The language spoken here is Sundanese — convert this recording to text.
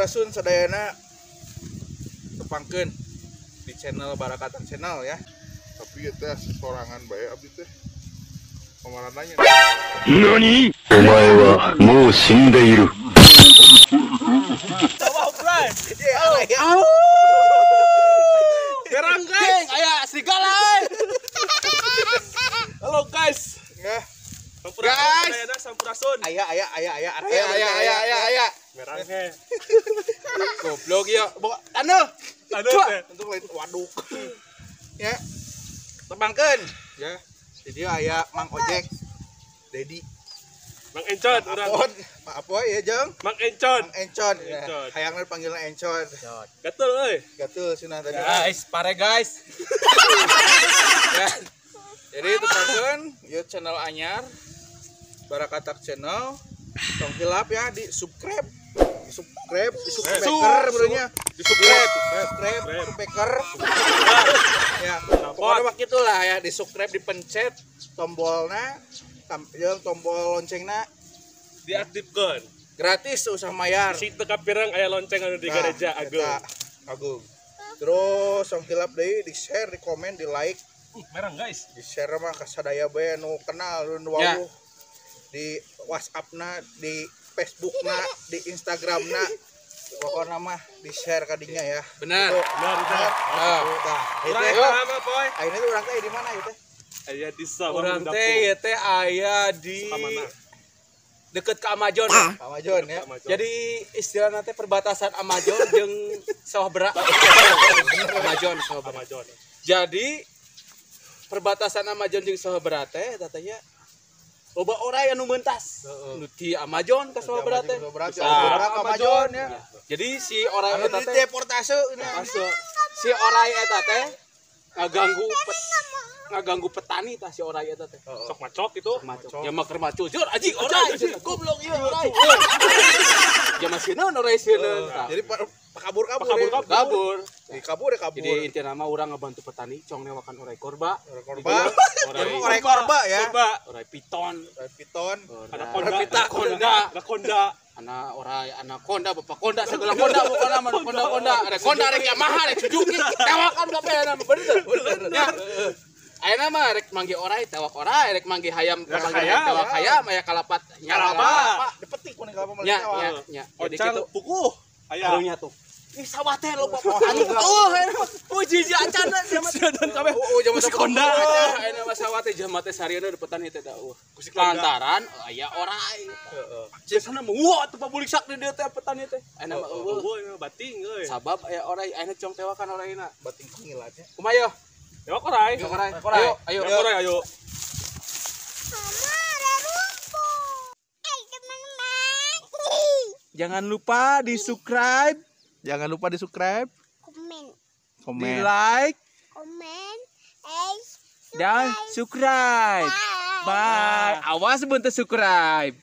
Sampurasun sadayana, tepangkeun di channel Barakatak Channel ya. Tapi ieu teh sorangan bae abdi teh. Kemarananya. Nani? Omae wa mou shindeiru. Coba Bray. Au. Gerang guys, aya serigala euy. Halo guys. Ya. Guys, sampurasun. Aya aya aya aya aya aya aya aya aya. Merang he. Goblok ya. Bawa taneuh. Taneuh teh. Untuk lain waduk. Ya. Tepangkeun ya. Jadi aya Mang Ojek. Dedi. Mang Encon urang. Pak Apoy ya jeung Mang Encon. Mang Encon. Hayangna dipanggilna Encon. Gatul euy. Gatul cenah tadi. Guys, pare guys. Ya. Jadi tepangkeun ieu channel anyar Barakatak Channel. Tong hilap ya di subscribe. Di subscribe, di subscriber benernya. Di subscribe, subscribe, subscriber. Ya, pokoknya mah gitulah ya, di subscribe, dipencet tombolna, jeung tombol loncengna diaktifkan. Gratis usah mayar. Si teu kapireng aya lonceng anu di gereja agung. Agung. Terus tong hilap deui di share, di komen, di like. Merang guys. Di share mah ka sadaya bae nu kenal nu wawuh. Di WhatsApp-na, di Facebook-na, di Instagram-na. Pokoknya mah di share kadinya ya. Benar. Benar itu. Nah, urang teh mah poy. Ayeuna teh urang teh di mana ieu teh? Aya di sawah. Urang teh ieu teh aya di deket ke Amazon. Amazon ya. Jadi istilahna teh perbatasan Amazon jeung sawah berak. Amazon sawah berak. Amazon. Jadi perbatasan Amazon jeung sawah berak teh tatanya loba orai anu mentas. Nu ti Amazon ka sawah berat teh. Sawah Amazon ya. Jadi si orai eta teh deportase. Si orai eta teh ngaganggu petani tah si orai eta teh. Sok macok itu. Ya mah keur macul jur anjing orai. Goblok ieu orai. Ya masih naon orai sieun. Jadi kabur-kabur. Kabur. Kabur ya kabur. Jadi intina mah urang ngebantu petani cong newakan orai korba. Orai korba. Orai korba ya. Orai piton. Orai piton. Ada konda. Ada konda. Anak orai, anak konda, bapak konda, segala konda pokoknya mah konda-konda. Ada konda rek Yamaha rek Suzuki tewakan kabeh na bener. Ya. Ayeuna mah rek manggih orai tewak orai, rek manggih hayam manggih tewak hayam aya kalapat kalapa. Dipetik kuning kalapa mah tewak. Nya, nya. Jadi kitu pukuh. Aya. Karunya tuh. Ih sawah teh loba petani. Oh, jiji acan dan kabeh. Oh, jaman konda. Ayeuna mah sawah teh jaman teh sarieuna di petani teh da. Lantaran aya orai. Heeh. Biasana mah wah teu pabuliksak di dieu teh petani teh. Ayeuna mah eueuh bating euy. Sabab aya orai ayeuna cong tewakan oraina. Bating pengilatnya. Kumaha yo? Tewak orai. Ayo, ayo. Tewak orai ayo. Jangan lupa di subscribe. Jangan lupa di subscribe, komen, di like, komen, dan subscribe. Bye. Awas bentuk subscribe.